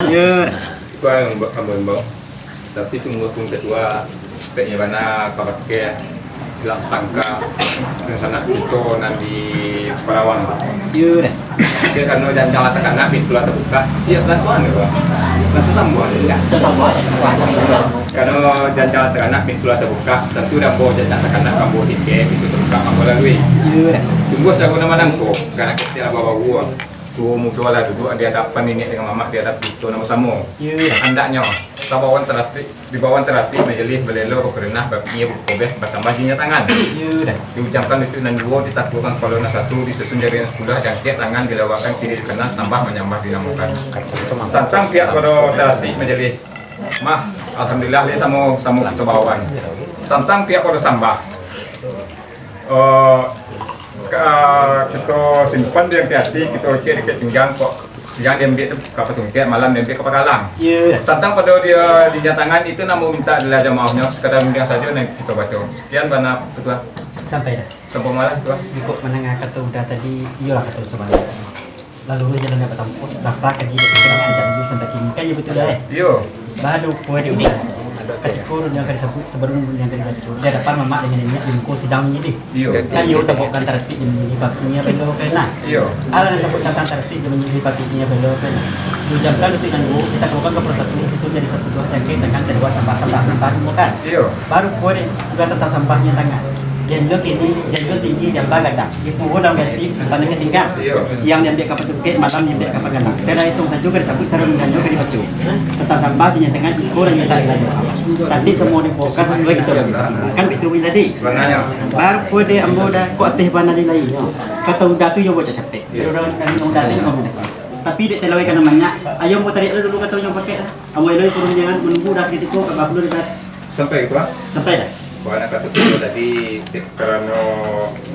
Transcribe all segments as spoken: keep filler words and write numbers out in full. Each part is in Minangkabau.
Yo. Itu yang ambo imbau. Tapi sungguahpun ketua, speknya bana ka bakeh silang sapangka, dunsanak kito nan di Parawang. Iyo dah. Oke, karano janjang lah takanak, pintu lah tabuka. Iyo, bantuan yo, Bang. Bantu sambuang, enggak? Sambuang. Karano janjang lah takanak, pintu lah tabuka. Tantu dah ambo janjang takanak, ambo tiket, pintu tabuka, ambo lalui. Iyo dah. Sungguah saru nan manangko, karano kito lah babawa. Tuo mudo lah duduak di adapan niniak dengan mamak, di adapan kito nan basamo. Iyo. Handaknyo, tabawan taratik, dibawan taratik majelis balelo, bakurenah, bapinyiah, bakobeh, basambah jinjang tangan. Iyo dah. Diujamkan lucuik nan duo, ditakuakan kapalo nan satu, disusun jari nan sapuluah, jangkek tangan, dilawakan kiri di kanan, sambah manyambah dinamokan. Tantang pihak pado taratik majelis, mah, alhamdulillah, lai samo, samo kito bawan. Tantang pihak pado sambah, Eh, seka-, kito simpan di ati-ati, kito ikek di ikek pinggang, kok siang diambiak tu ka patungkek, malam diambiak ka pagalang. Iyo. Tantang pado dia dinyatakan itu, namo mintak dilaja maafnyo, sakadar rundiang sajo nan kito baco. Sekian bana, Ketua. Sampai dah. Sampai malam, Ketua. Jikok mandanga kato Uda tadi, iyolah kato sabananyo. Lalu jalan nan batampuah, bapa kaji dek urang andak biji sampai kini. Kan iyo batua, eh? Iyo. Baru puai dek urang. Katiko rundiang ka disabuik, sabalun rundiang ka dibaco, di adapan mamak dengan niniak, di muko sidang majelis. Iyo. Kan iyo tabaokan taratik jo majelis, bapinyiah balo ka nan. Iyo. Alah nan sabuik tantang taratik jo majelis, bapinyiah balo ka nan. Diujamkan lucuik nan duo, ditakuakan kapalo satu, disusun jadi sapuluah, jangkek tangan kaduo, sambah-sambah, sambah, bukan? Iyo. Baru puai dek urang tantang sambahnyo tangan. Dianjua kini, dianjua tinggi, diamba gadang. Dipuruah dalam ati, simpan di ikek pinggang. Iyo. Siang diambiak ka patungkek, malam diambiak ka pagalang. Sadang ituang sajo ka disabuik, sadang rundiangnyo ka dibaco. Tantang sambah dinyatakan iko nan mintak dilaja. Taratik samo dibaokan sasuai kito bagi. Kan batua bunyi tadi. Sabananyo. Baru puai dek ambo dah, kok ateh bana di lainyo. Kato Uda tu iyo baco capek. Iyo. Uda, Uda, Uda tu iyo baco capek. Tapi dek talawai ka nan banyak, ayo ambo tariak dulu kato nan pakai lah. Ambo elok-i parundiangan, manunggu Uda sakutiko, ka babulun Uda. Sampai, Ketua? Sampai dah. Bana kato Ketua tadi, dek karano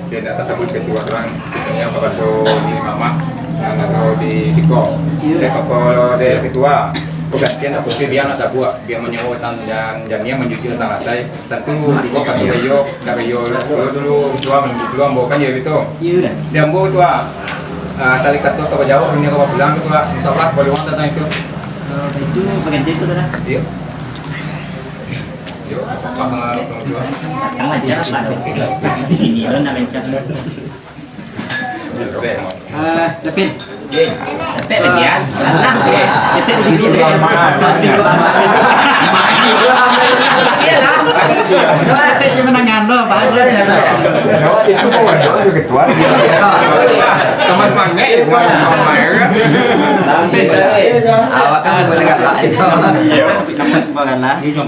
dia indak tasabuik Ketua urang, sebenarnyo kapado di mamak, nan ado di siko. Iyo. Dek kapado dek Ketua, penggantian apo sih, bia nak tabuak, bia manyawo tang jan-, janiah, manjujua tang lasai. Tantu, juo kato iyo, nak iyo, dulu, dulu, Ketua, dulu ambo kan iyo gitu. Iyo dah. Di ambo Ketua, ah, sari kato ka bajawab, dunia ka bapulang Ketua, insyaallah, baluang tantang itu. Oh, itu bagian itu dah. Iyo. Iyo, apa-apa, Ketua. Yang lancar apa? Ini lo nak lancar. Ah, Dapin. Dapin lagi, ah. Alah. Ketek di sini. Iya lah. Ketek je manangan lo, Pak. Itu mau ada juga Ketua. Tambah semangat, Ketua. Dapin. Awak kan mendengar, Pak. Iya.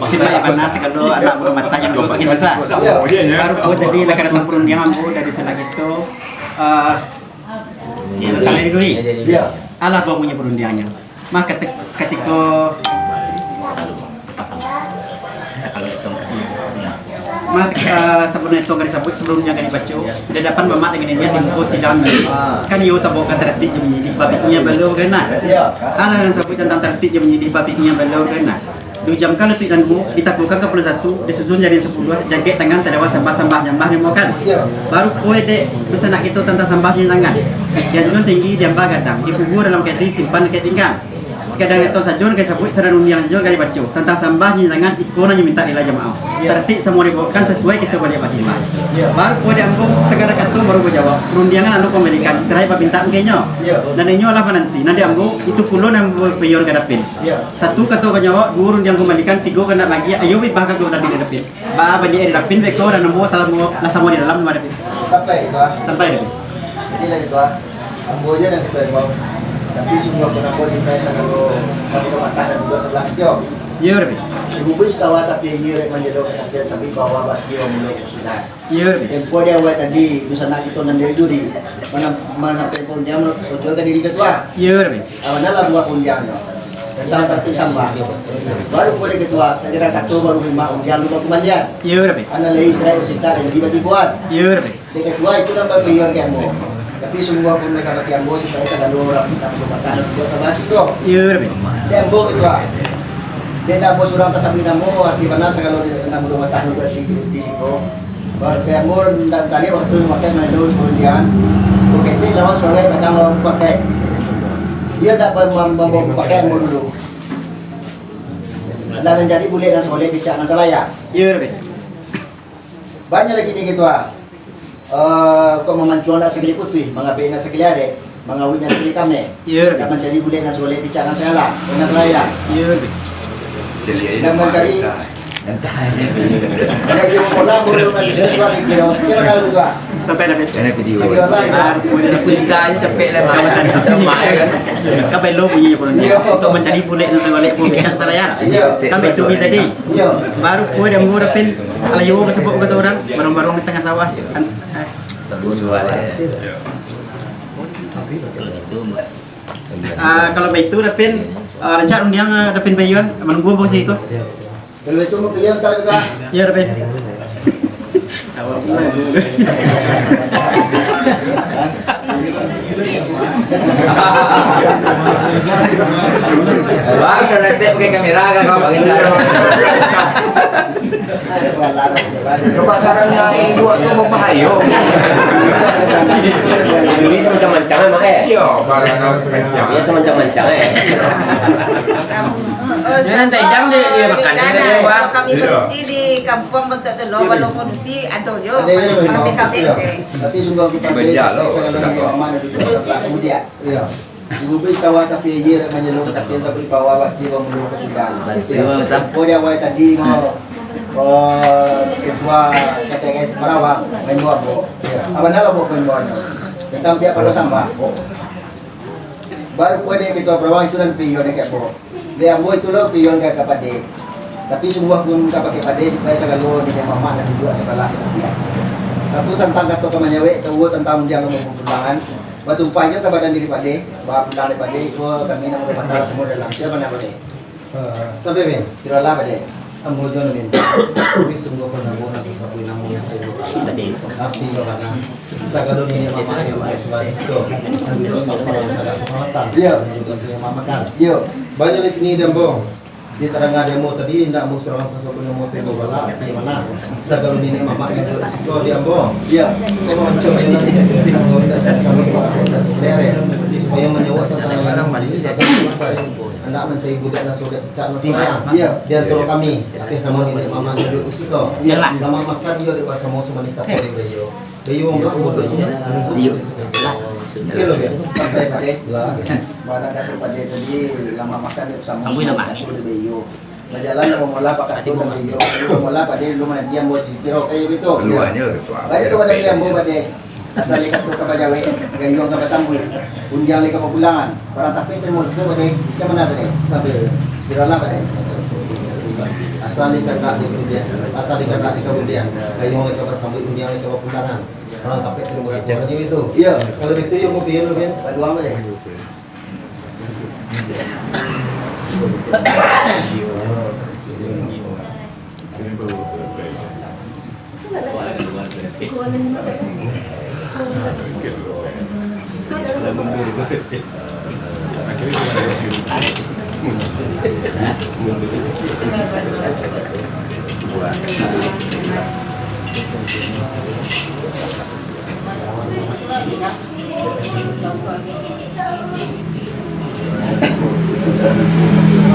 Sifat yang panas, kalau anak buah mata yang dulu pakai juga. Baru pun tadi lah kada tampurun dia mampu dari sana gitu. Ah, ya, kalau dulu ni. Iya. Alah, baunyo parundiangnyo. Mah, kati-, katiko, mah, ah, sabalun itu ka disabuik, sabalun jan ka dibaco, di adapan mamak dengan niniak di muko sidang. Kan iyo tabaokan taratik jo majelis, bapinyiah balo ka nan. Alah nan sabuik tantang taratik jo majelis, bapinyiah balo ka nan. Diujamkan lutuik nan duo, ditakuakan kapalo satu, disusun jari nan sapuluah, jangkek tangan tadawa sambah-sambah, nyambah dimakan. Baru puai dek dunsanak kito tantang sambah nyunyi tangan. Dianjuang tinggi, diamba gadang, dikubua dalam ati, simpan di ikek pinggang. Sakadar ngato sajo nan ka disabuik, sadang rundiang sajo nan ka dibaco. Tantang sambah nyunyi tangan, iko nan nyo mintak dilaja maaf. Taratik samo dibaokan sasuai kito baliak batimba. Baru puai dek ambo, sakadar kato baru bajawab. Rundiangan alun ka mambalikan, Israel bapintak mungkinnyo. Nan inyo lah mananti, nan dek ambo, itu pulo nan bapayon ka Dapin. Satu kato ka nyawa, duo rundiang ka mambalikan, tigo ka nak bagi, ayo bebas ka Dapin, Dapin. Ba, baliak Dapin, beko, dan ambo salamo, lah samo di dalam, Dapin. Sampai, Ketua. Sampai, Dapin. Jadi lah, Ketua. Ambo je nan Ketua imbau. Tapi sungguahpun ambo simpan sagalo, tapi ka patah dan duo sabalah sikio. Iyo, Dapin. Ibu pun setawa, tapi iyo dek manjelo, tapi sabik bawa bagi orang mulo sudah. Iyo, Dapin. Tempo di awal tadi, dunsanak kito nan dari duri, mana, mana tempo dia menunjukkan diri Ketua. Iyo, Dapin. Awan lah buah rundiangnyo. Tantang taratik sambah. Baru puai dek Ketua, sakadar kato baru lima rundiang lupa kumandian. Iyo, Dapin. Anak lai Israel bersinta dan jadi batibuan. Iyo, Dapin. Dek Ketua itu nambah beliau ke ambo. Tapi sungguahpun mereka bagi ambo supaya sagalo urang minta perubatan dan buat sabar siko. Iyo, Dapin. Dek ambo Ketua. Dek ambo surang tasabik namo, arti bana sagalo di dalam rumah tamu di, di siko. Bahwa dek ambo dan tadi waktu makan main dulu kemudian, buketik lawan suara kadang lawan pakai. Dia tak mem-, mem-, mem-, pakai ambo dulu. Lah mancari bulek nan sagolek, picak nan salayang. Iyo, Rabi. Banyak lagi ni gitu ah. Eh, kok mamancuang nak sakali putuih, mangabek nak sakali arek, mangawik nak sakali kameh. Iyo, Rabi. Nak mancari bulek nan sagolek, picak nan salayang, nan salayang. Iyo, Rabi. Nak mancari Entah. Nak iyo pola, bulu nan situasi kiro. Kiro kalau gitu ah. Sampai dah, Rabi. Ada video. Sakiro lah, gitu. Ah, Ada perintah aja capek lah, Mak. Mak, ya kan? Kan belum bunyi pun. Iya. Untuk mancari bulek nan sagolek pun, picak salayang. Iya. Kan itu tadi. Iya. Baru pun dia murah pin. Alah, yo, basabok kata urang, barung-barung di tangah sawah. Kan, eh. Tak dua suara, ya. Ah, kalau baitu, Dapin, ah, rancak rundiang, ah, Dapin Bayuan, manunggu ambo siko. Kalau baitu, ambo pilihan taruh ka. Yo, Dapin. Bang, kalau nanti pakai kamera kan, kau pakai kamera. Kebakaran yang induak tu membahayo. Jadi semacam mancang, Mak, eh? Iya, barang kencang. Ya, semacam mancang, eh? Oh, jangan sama tajam dia, dia makan, dia, dia, wah. Kalau kami produksi di kampung bentuk tu, lo, kalau produksi, aduh, yo, ada, ada, ada. Tapi sungguh kita Beja, lo. Kemudian. Iya. Ibu beri sawah tapi aia dak manyelum, tapi sabuik bawah wakil bamulu ka sudan. Batua, Sam. Ko di awal tadi, mo, eh, ketua K T K S Marawang, main buah, bo. Iya. Abah nak lah, bo, main buah, bo. Tentang pihak Palo Sambah, bo. Baru pun dek ketua Marawang itu nan pion dek, bo. Dek ambo itu lo pion ka, ka pade. Tapi sungguah pun ka pakai pade, supaya sagalo di mamak nan duduak sabalah. Tapi tantang kato ka manyawek, kato tantang undiang ka bapulangan, batumpah jo ka badan diri pade. Ba pulang daripada iko, kami nak mambari patah samo dalam. Siapa nak boleh? Eh, sampai, Min. Kira lah, Pak Dek. Ambo jo, Min. Tapi sungguh pun ambo nak tasabui namo yang saya lupa. Tadi. Arti bagaimana? Sagalo niniak mamak yang baik sudah itu. Untuk sampai yang salah sama matang. Iya. Untuk saya mamakan. Iya. Banyak di sini, Dambong. Di tarangah di ambo tadi, indak ambo surang tasabui namo tu, ambo balak, di mana? Sagalo niniak mamak yang duduk di situ, di ambo. Iya. Ambo minta cari, ambo minta cari, ambo minta cari, supaya manjawab tantang barang bali, datang selesai. Anak mancari budak nan sudah picak nan sayang. Iya. Di antaro kami, akeh namo niniak mamak yang duduk di situ. Iya. Lamak makan, iyo, di basamo sumani kato di beliau. Iyo, Pak, bodoh. Iyo. Iyo. Sampai, Pak Dek. Lah. Mana kata Pak Dek tadi, lamak makan, iyo, samo-samo. Ambo nak makan. Bajalan lah, mamolah, Pak, kata Pak Dek. Mamolah, Pak Dek, lu mana diam, bos, di kiro, kayak gitu. Iya. Baik, itu ada diam, Pak Dek. Asal di kata ka bajawek, gayuang ka basambuik, undiang di ka bapulangan. Barang tapi itu mulut tu, Pak Dek. Siapa mana, Pak Dek? Sampai. Kira lah, Pak Dek. Asal di kata di kemudian, asal di kata di kemudian, gayuang di ka basambuik, undiang di ka bapulangan. Orang kapek tu, bukan itu. Iya. Kalau itu, yang mau pion, kan? Paduang aja.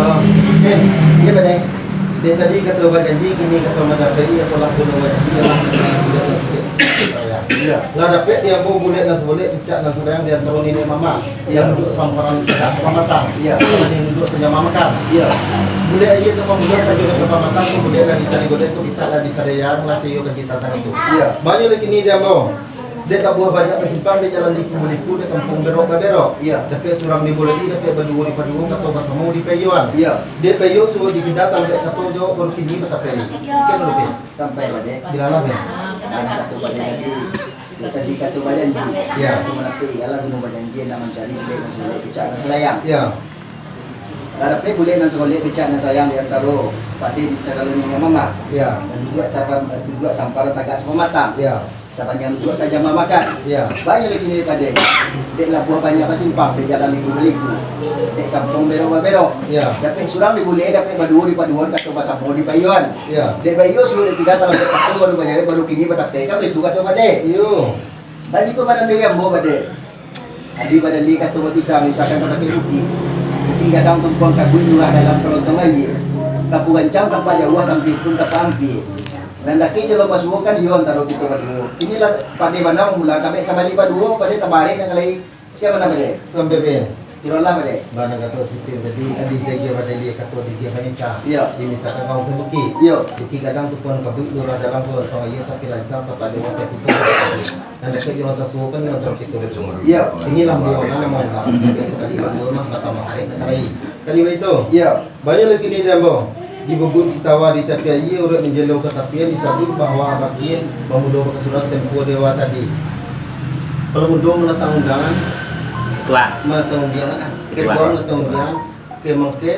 Oh, eh, iya, Pak Dek. Dia tadi kato bajanji, kini kato mandapek, iya, tolak dulu bajanji, ya. Iya. Lah dapek di ambo bulek nan sagolek, picak nan salayang di antaro niniak mamak. Iya. Nan duduak samparan, samparan matang. Iya. Nan duduak sajaman makan. Iya. Bulek aia tu, bulek aia tu, sajaman matang tu, bulek lah bisa digolek tu, picak lah bisa diayang, lah saiyo ka kita tangan tu. Iya. Banyak lagi ni di ambo. Dek labuah banyak basimpang, dek jalan liku-liku, dek kampuang berok baberok. Iya. Dapek surang diboleh, dapek baduo dipaduo, kato basamo dipaiyoan. Iya. Dek paiyo suruah dipindah, talabek kato jo baru kini batapek. Sekian dulu, Pin. Sampai lah, Dek. Bilang lah, Pin. Dan kato bajanji. Lah tadi kato bajanji. Iya. Kato manapi, alah guno bajanji, nak mancari bulek nan sagolek, picak nan salayang. Iya. Lah dapek bulek nan sagolek, picak nan salayang di antaro pade di sagalo niniak mamak. Iya. Nan duduak sapan-, duduak samparan tagak sapamatang. Iya. Sapanjang duduak sajaman makan. Iya. Banyak lagi ni pade. Dek labuah banyak basimpang, dek jalan liku-liku. Dek kampuang berok baberok. Iya. Dapek surang dibulek, dapek baduo dipaduoan, kato basamo dipaiyoan. Iya. Dek baiyo suruah dek tidak, talabek kato baru bajawek, baru kini batapek, kan baitu kato pade. Iyo. Bagi ko badan diri ambo pade. Adi badan diri kato babisa, misalkan ka pakai buki. Buki gadang tumpuan kabuik murah dalam kalontong aia. Tampuak gancang, tampuak jauah, tampuak pun, tampuak ampia. Nan dakek jo nan basuo kan iyo antaro kito baduo. Iko lah pade bana mamulang, kami sabali baduo, pade tabarek nan lai. Sia bana pade? Sampai ben. Kirolah pade. Bana kato Sipin tadi, adi diagiah badali kato diagiah banisa. Iyo. Dimisakan kawan ka bukik. Iyo. Bukik gadang tu pun kabuik lurah dalam tu, tong aia tapi lancang, tampuak jauah, tampuak pun. Nan dakek jo nan basuo kan iyo antaro kito baduo. Iyo. Iko lah buah nan mamulang, kami sabali baduo mah, batambah arek nan lai. Kan iyo itu? Iyo. Banyak lagi ni di ambo. Di bubun sitawa di tapi aia, urek manjelo ka tapian, disabuik bahwa bagian bamudo bakasuruah tempo dewa tadi. Kalau mudo mandatang undangan, Ketua. Mandatang undangan, Ketua. Ketua mandatang undangan, ke mangke,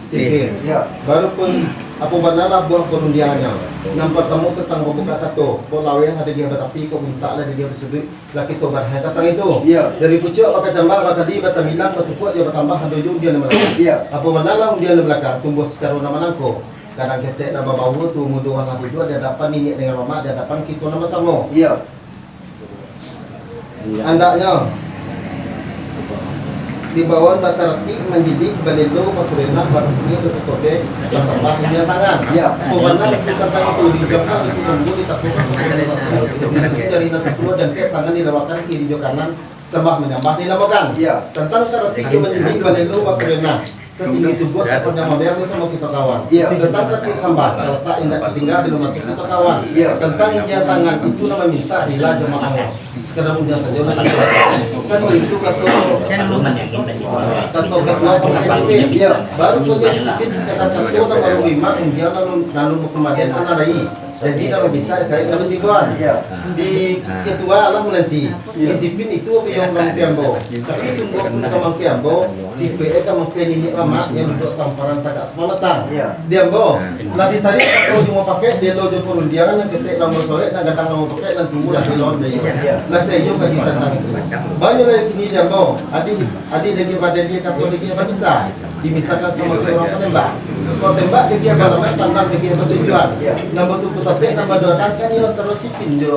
Sipin. Ya. Baru pun, apo banalah buah parundiangannyo. Nan partamo tantang pambuka kato, kok laweh lah diagiah batapi, kok buntak lah diagiah basuduik, lah kito barahan tantang itu. Iyo. Dari pucuak bakacambak, bakadi, batambilang, batukuak jo batambah, ado jo undian nan balakang. Iyo. Apo banalah undian nan balakang, tumbuah sacaro nan manangko. Gadang ketek nan babaua, tuo mudo lah duduak di adapan niniak dangan mamak, di adapan kito nan basamo. Iyo. Andaknyo dibawan bataratik, manjilih, balelo, bakurenah, bakinia, bakikobek, basambah, inyian tangan. Iyo. Apo bana itu tantang itu, diujuangkan itu tumbuah, ditakukan itu tumbuah, disusun jari nan sapuluah, jangkek tangan dilawakan kiri jo kanan, sambah manyambah dilamokan. Iyo. Tantang taratik jo manjilih, balelo, bakurenah, satinggi tubuah, sapanjang mambayang, samo kito kawan. Iyo. Tantang taratik sambah, talatak indak tatingga, bilo masuak kito kawan. Iyo. Tantang inyian tangan, itu nan mamintak rila jo maaf. Sakadar undian sajo lah. Kan itu kato, kato ketua sama Sipin. Iyo. Baru tu jadi Sipin sakadar kato, nan baru lima undian, lalu, lalu bukan badan tanah lai. Jadi, nan mamintak sarik nan batigoan. Iyo. Di ketua lah mananti. Iyo. Di Sipin itu apo nan kamangke ambo. Tapi sungguah pun kamangke ambo, Sipin eh kamangke niniak mamak nan duduak samparan tagak sapamatang. Iyo. Di ambo, lah ditarik kato jo mupakaik, dielo jo parundiangan, nan ketek lah musorek, nan gadang lah mupakaik, nan tuo lah dilon. Iyo. Lah saiyo kaji tantang itu. Banyak lah kini di ambo. Adi, adi diagiah badali, kato diagiah banisa. Dimisakan kamangke urang patembak. Kok tembak diagiah balamaik, pandang diagiah batujuan. Nan batuku tapek, nan baduo gadang kan iyo antaro Sipin jo,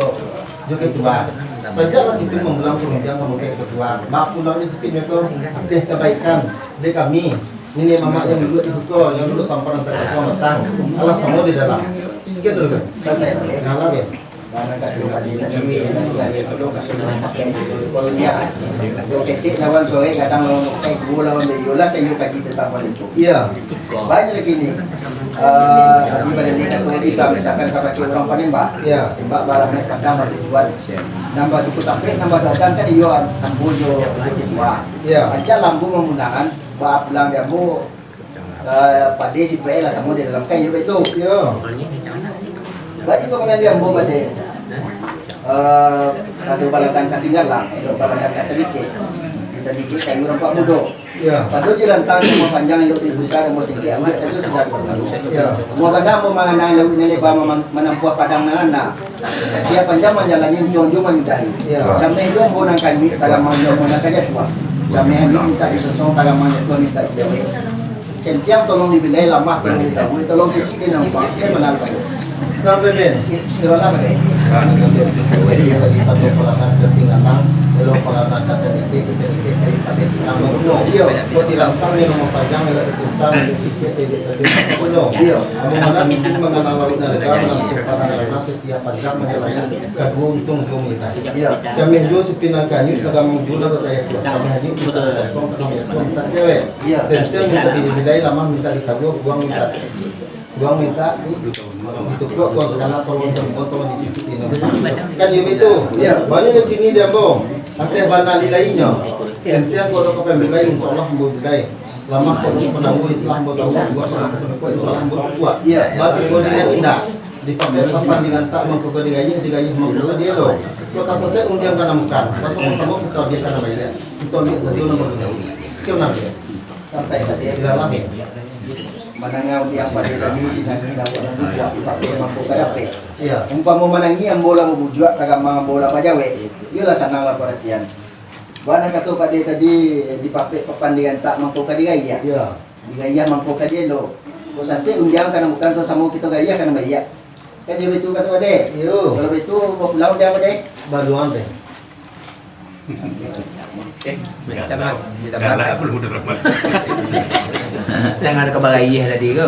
jo ketua. Rancak lah Sipin mamulang parundiangan kamangke ketua. Bapulang jo Sipin beko, ateh kabaikan dek kami. Niniak mamak nan duduak di siko, nan duduak samparan tagak sapamatang. Alah samo di dalam. Sakian dulu, Ben. Sampai. Ngalah, Ben. Nan kato tadi, tadi, nan tadi, kalau kato nan pakai di kolonial. Kalau ketek lawan sorek, gadang lawan mupakaik, tuo lawan baiyo, lah saiyo kaji tantang itu. Iyo. Banyak lagi ni. Eh, tadi badali kato bisa misalkan ka pakai urang panembak. Iyo. Tembak balamaik, pandang batujuan. Nan batuku tapek, nan baduo gadang kan iyo, ambo jo, jo ketua. Iyo. Rancak lah ambo mamulangan, bapulang di ambo. Eh, pade Sipin lah samo di dalam kayu itu. Iyo. Bagi pamahaman di ambo pade. Eh, ado baladang ka tingga lah, ado baladang ka tadikek. Di tadikek kayu rampak mudo. Iyo. Pado jirantang nan mapanjang elok dibuka dan basingkek, ambiak sajo sudah. Iyo. Mua bana ambo manganang lauik nan leba, manampuah padang nan randa. Dia panjang manjalani, unjuang jo manyudahi. Iyo. Cameh jo ambo nan kanyuik, tagamang jo ambo nan kajatuah. Cameh angin mintak disosong, tagamang jatuah mintak dijawek. Sentiang tolong dibilai, lamah tolong ditabuik, tolong sisik di nan lubang, sakian bana. Sampai, Ben. Kirolah, Ben. Jadi, tadi pado palanan ka Singanang, elok palanan ka Tadikek, ka Tadikek, ka Tadikek, sanang baruno. Iyo. Kok di lantang ni rumah panjang, elok di kuntang, di sikit, di sikit, di sikit, di sikit. Iyo. Amun manas, itu manganang lauik nan leba, manang kumparan nan leba, setiap panjang manjalani, kaduo untuang duo mintak. Iyo. Cameh juo Sipin nan kanyuik, tagamang juo lah bakaya kuat. Cameh hanyuik mintak kosong, tagamang kosong mintak cewek. Iyo. Sentiang mintak dibilai, lamah mintak ditabuah, guang mintak, guang mintak di, ditukuak, guang takana, tolong tembok, tolong disisik di. Kan iyo itu. Iyo. Banyak nan kini di ambo, ateh bana lilainyo. Sentiang kok ado ka pambilai, insya Allah ambo bilai. Lamah kok ado ka panangguah, insya Allah ambo tangguah. Kuaik kok ado ka panangguah, insya Allah ambo kuaik. Iyo. Batu kok dengan indah. Dipakai papan digantak, mangko ka digayah, digayah mangko ka dielo. Kok tasasek undiang ka nan bukan, basamo-samo kito agiah ka nan baiak. Kito ambiak sajo nan baguno. Sakian nan. Sampai tadi. Tidak lama. Manangah undiang padi tadi, sinangih nan bukan bujuak, dipakai mangko ka dapek. Iyo. Umpamo manangih ambo lah babujuak, tagamang ambo lah bajawek. Iyolah sanang lah paratian. Bana kato padi tadi, dipakai papan digantak mangko ka digayah. Iyo. Digayah mangko ka dielo. Kok sasek undiang ka nan bukan, sasamo kito gayah ka nan baiak. Kan iyo baitu kato padi? Iyo. Kalau baitu, bapulang undiang padi? Baluang deh. Eh, minta maaf, minta maaf. Jangan ada kabar ayah tadi ko.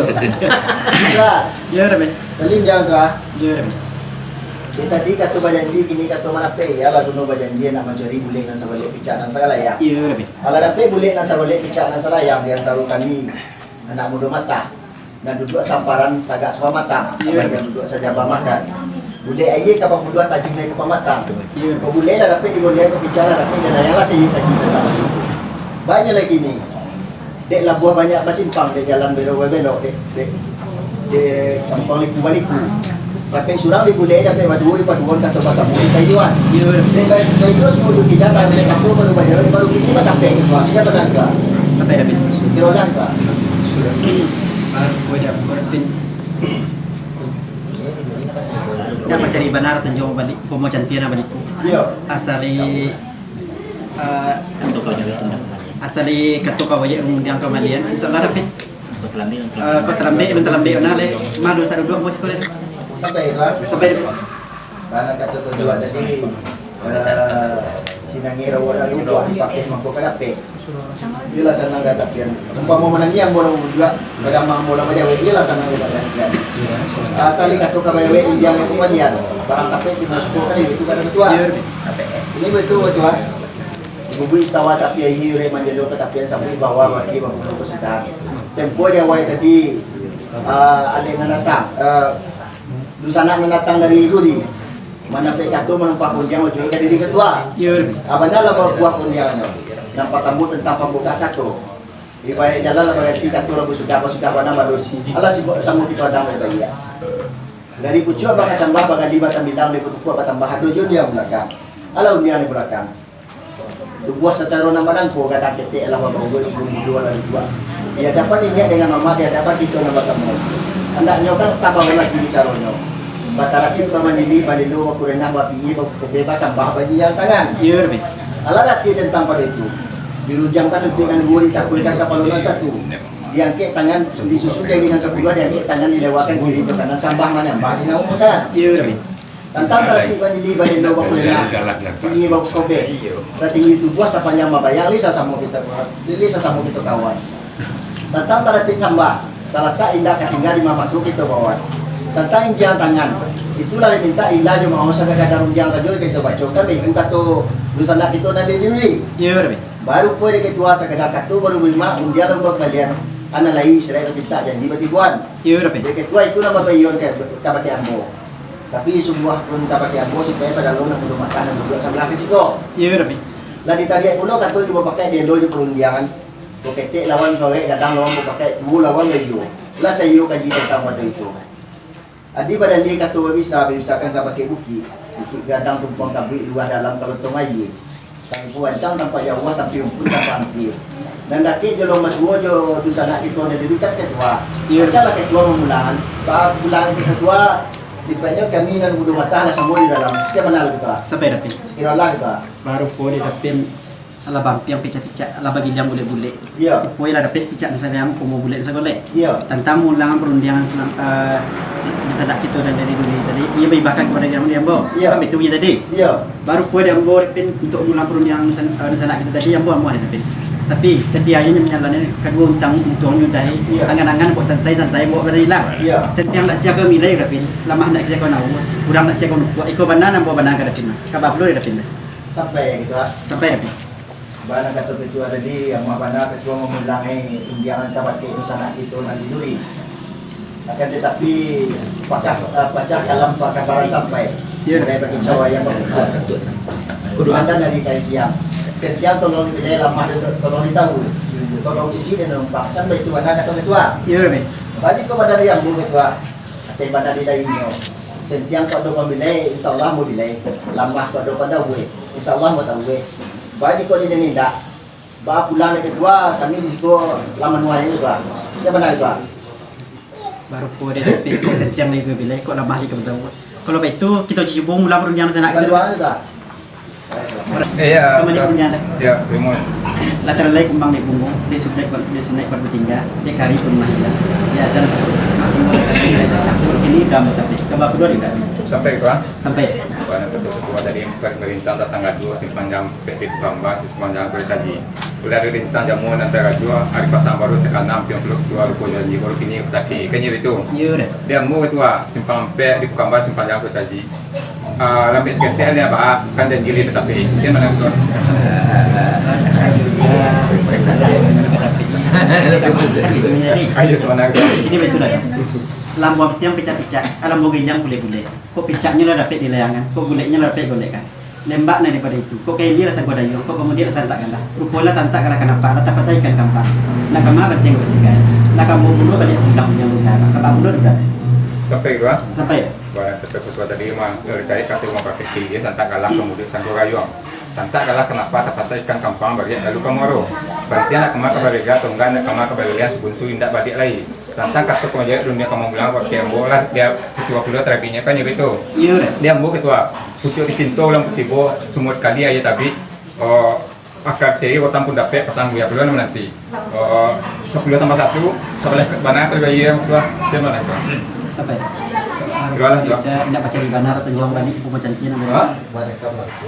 Yo, Rabi. Tadi jangan tu ah. Yo, Rabi. Dia tadi kato bajanji, kini kato manapek, iyolah guno bajanji nak mancari bulek nan sabalek picak nan salayang. Yo, Rabi. Alah dapek bulek nan sabalek picak nan salayang di antaro kami, anak mudo mata. Nan duduak samparan tagak sapamatang, iyo, abah jan duduak sajamba makan. Bulek aia ka pamuduah, tajun lai ka pamatang. Iyo. Kok bulek lah dapek digolek, kok picak lah dapek dilayang lah, saiyo kaji tatap. Banyak lagi ni. Dek labuah banyak basimpang, dek jalan belok-belok, dek, dek, dek gampang liku-baliku. Dapek surang dibulek, dapek baduo dipaduoan, kato basamo dipaiduan. Iyo. Dek ba-, baiduan sudah tu tidak, dapek kato baru bayar, baru kini batapek, sia bagangga. Sampai dah, Pin. Kiro sangka. Ah, kau dah, kau dah, Pin. Nak mancari bana tanjong balik, pomo cantik nak balik. Iyo. Asali, ah, asali kato kawajak undiang kamalian. Insya Allah dah, Pin. Ah, kau talambek, alun talambek bana lai. Malu saduduak bos kau lai. Sampai, ha? Sampai. Karena kato tu juga tadi, eh, sinangi rawa lalu buah dipakai mangko ka dapek. Iyolah sanang ka dapek. Umpamo manangi ambo lalu juga, kadama ambo lalu bajawek, iyolah sanang ka dapek. Asal di kato ka bajawek, undiang itu balian. Barang dapek, cuma suko kan, itu kada betul. Ini betul, betul, ah. Ibu-ibu istawa tapi ahi urek manjalo ka tapian sampai bawah bagi bapulo ka sudah. Tempo di awal tadi, ah, alek nan datang, eh, dunsanak nan datang dari Duri. Manapek kato manumpah kundiang ujuik ka diri ketua. Iyo. Ah, bana lah babuah kundiangnyo. Nan partamo tentang pambuka kato. Ibarat jalan lah baganti kato lah basudah, basudah bana balun. Alah sibuk samo kito adang baik-baik. Dari pucuak bakacambah, bagali batambilang, dari pucuak batambah ado jo di balakang. Alah undiang di balakang. Tubuah sacaro nan manangko, gadang ketek lah babauah, ibu mudo lah dibuek. Di hadapan niniak dengan mamak, di hadapan kito nan basamo. Andaknyo kan tabao lagi di caronyo. Bataratik, bamanili, balelo, bakurenah, bapiye, bakubeh, basambah, bajiang tangan. Iyo, Rabi. Alah rati tantang pado itu. Dirunjamkan lutuik nan duo, ditakuikan kapalo nan satu. Diangkek tangan, disusun jari nan sapuluah, diangkek tangan, dilewakan kiri atau kanan, sambah manyambah, dinaungan. Iyo, Rabi. Tantang taratik banyili, balelo, bakurenah, piye, bakubeh, satinggi tubuah, sapanjang babayang, lai sasamo kito, lai sasamo kito kawan. Tantang taratik sambah, talatak indak ka tingga di mamaso kito bawan. Tantang injiang tangan, itulah dimintak ilah jo maoh, sakadar undiang sajo kito bacokan, baitu kato dunsanak kito nan di Duri. Iyo, Rabi. Baru pulo dek ketua sakadar kato baru manarimo undiang nan bakambalian, anak lai sarato pintak janji batibuan. Iyo, Rabi. Dek ketua itu nan bapayon ka, kabake ambo. Tapi sungguah pun kabake ambo, supaya sagalo nan mudo mata nan duduak sabalah ka siko. Iyo, Rabi. Lah ditariak pulo kato jo bapakek dielo jo parundiangan. Baketek lawan barek, gadang lawan bapakek, duo lawan baiyo. Lah saiyo kaji tantang pado itu. Adi badali kato babisa, babisakan kabake bukik. Bukik gadang tumpuang kabuik, luah dalam kalotong aia. Tampuan ancang tampak jauah, tampuan umpun tampak ampia. Nan dakek jo lomasuo jo dunsanak kito nan di dakek ketua. Iyo. Pacahlah ketua mamulang. Ba-, pulang dek ketua, sipaiknyo kami nan mudo mata lah samo di dalam. Sakian bana lah ketua. Sampai dapek. Sakirolah ketua. Baru pulo dek dapek, alah bampiang picak-picak, alah bagiliang bulek-bulek. Iyo. Upo lah dapek picak nan salayang, upo bulek nan sagolek. Iyo. Tantang mulang parundiangan salam, eh, dunsanak kito nan dari Duri tadi, iyo bahibahkan kabake ambo. Iyo. Kan baitu bunyi tadi. Iyo. Baru pulo dek ambo, Pin, untuak mulang parundiangan dunsan-, eh, dunsanak kito tadi, ambo amuah dek Pin. Tapi satianyo manjalankan kaduo untuang, untuangnyo dari, iyo, angan-angan buek sansai, sansai buek badari lah. Iyo. Santiang ndak sia ka milai dek Pin, lamah ndak sia ka nawu, urang ndak sia ka nukuak, iko bana nan ambo bana ka dek Pin. Ka bablo dek Pin. Sampai gitu ah. Sampai dek Pin. Bana kato ketua tadi, amuah bana ketua mamulangi undiangan kabake dunsanak kito nan di Duri. Akan tatapi, pakah, eh, pacah kalam pakah barang sampai. Iyo. Mulai bakicau ayam bakukuak. Kudu anda dari tadi siang. Santiang tolong dilai, lamah tu tolong ditahu. Tolong sisi dan numpang. Kan baitu bana kato ketua. Iyo, Rabi. Bagi ko bana dari ambo ketua. Ateh bana di lainyo. Santiang kok ado pamilai, insyaallah ambo bilai. Lamah kok ado pandauih, insyaallah ambo tauih. Bagi kok di nan indak. Ba pulang dek ketua, kami di siko lah manuai ketua. Iyo bana ketua. Baru pulo dek dapek, kok santiang lai ka bilai, kok lamah lai ka batawu. Kalau baitu, kito cubo mulang parundiangan sanak kito. Bantuan ketua. Eh, ya, Kami ya, punya, ya, terima. Lah talalai kumbang dek bungo, dek sunaik, dek sunaik padu tingga, dek kari pun mahilang. Dek azan masuk, masih mau datang, kini dah mau tapi, kaba kudo dah. Sampai, Tuan? Sampai. Tuan, yang ketua tadi, perintah datang gaduh, simpang jalan P P Kambang, simpang jalan Kulit Taji. Ulah ada rintang jamuan antara jua, ari patang baru takana, piang puluah dua rupo janji, baru kini tapi, kan iyo itu? Iyo, dah. Dia ambo ketua, simpang ampek di Kambang, simpang jalan Kulit Taji. Ah, lambek saketek ni, Abah, kan janji lih tatapi. Sekian banyak, Tuan. Ayo, semangat, Tuan. Ini betul lah. Lambuang tiang picak-picak, lambuang ginjang bulek-bulek. Kok picaknyo lah dapek di layangan, kok guleknyo lah dapek golek kan. Lembak nan daripado itu, kok ka ilia lah sangko dayuang, kok ka mudiak lah santak galah. Rupo lah tantak galah kanapa, lah tapasai ikan kampang. Lah kama bantiang basigai, lah ka ambo bunuah baliak pulang yang utara, ka babunuah duda. Sampai, Tuan? Sampai. Barang kata petua tadi mah, dari tadi kata rumah praktik tinggi, santak galah ka mudiak sangko dayuang. Santak galah kanapa, tapasai ikan kampang, baliak lalu ka muaro. Bantiang nak kama ka baliak, tungga nak kama ka baliak, sabunsu indak baliak lai. Tantang kato panjawek dunia ka mamulang, wakil ambo lah, dia ketua pulo tarabiknyo kan, iyo betul? Iyo, dah. Dia ambo ketua, pucuak di pinto ulang kutibo, sumur kali aia tabik, oh, akar ceri, batang pun dapek, pasang buya pulo nan mananti. Oh, sapuluah tambah satu, sabalah bana kalau aia, ketua, dia mana, ketua? Sampai. Ketua lah, ketua. Dia indak bacari bana, atau jauah balik, ibu macantian, Ha?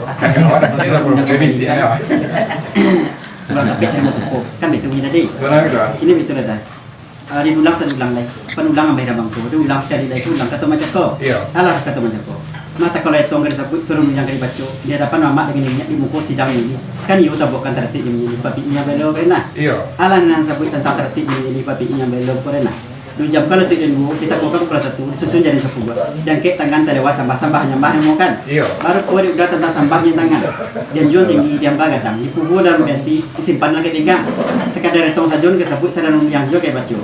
Asal. Ketua, dah, ketua, dah, ketua, dah, ketua. Sudah dapek dari masuko. Kan betul bunyi tadi? Sebenarnya, ketua. Ini betul, dah. Ah, diulang sadulang lai. Panulang ambai rabang ko. Diulang sakali lai, diulang kato mancako. Iyo. Alah kato mancako. Mata kalau etong ka disabuik, suruh minyak ka dibaco. Di hadapan mamak dengan niniak di muko sidang ini. Kan iyo tabuatkan taratik di minyak di papi inyo belo kena. Iyo. Alah nan sabuik tantang taratik di minyak di papi inyo belo kena. Dijamkan untuak den duo, ditakuakan kepala satu, disusun jadi sapuluah. Diangkek tangan talewa sambah-sambah nyambah namo kan. Iyo. Baru pulo diudah tantang sambah nyo tangan. Dianjuang tinggi, diamba gadang, dikubua dalam ganti, disimpan dalam pinggang. Sakadar etong sajo nan ka sabuik, sadang yang sajo ka baco.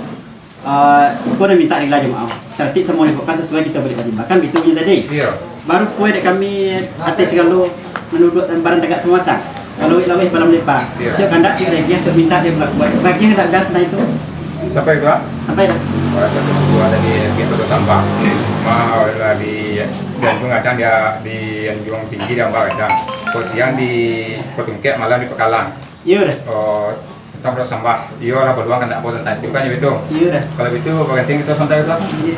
Ah, iko nan mintak rila jo maoh. Taratik samo dibuekkan sasuai kito buliah batimbakan, bitu bunyi tadi. Iyo. Baru puai dek kami ateh sagalo manuduak dan barang tagak samatang. Balawik-lawik balam lepa. Iyo. Tiok kandak tiok dagiah, tiok mintak tiok balakuan. Bagian dak dah tentang itu? Sampai tu, ah? Sampai dah. Wah, itu tu ada di pintu tu sampah. Ma, lah di, di anjuang gadang dia, di anjuang tinggi dia ambar gadang. Kalau siang di Patungkek, malam di Pakalang. Iyo dah. Oh, tentang perlu sambah. Iyo lah, baluang kandak bawa tentang itu kan, ya betul? Iyo dah. Kalau begitu, berhenti kita sementara tu. Iyo.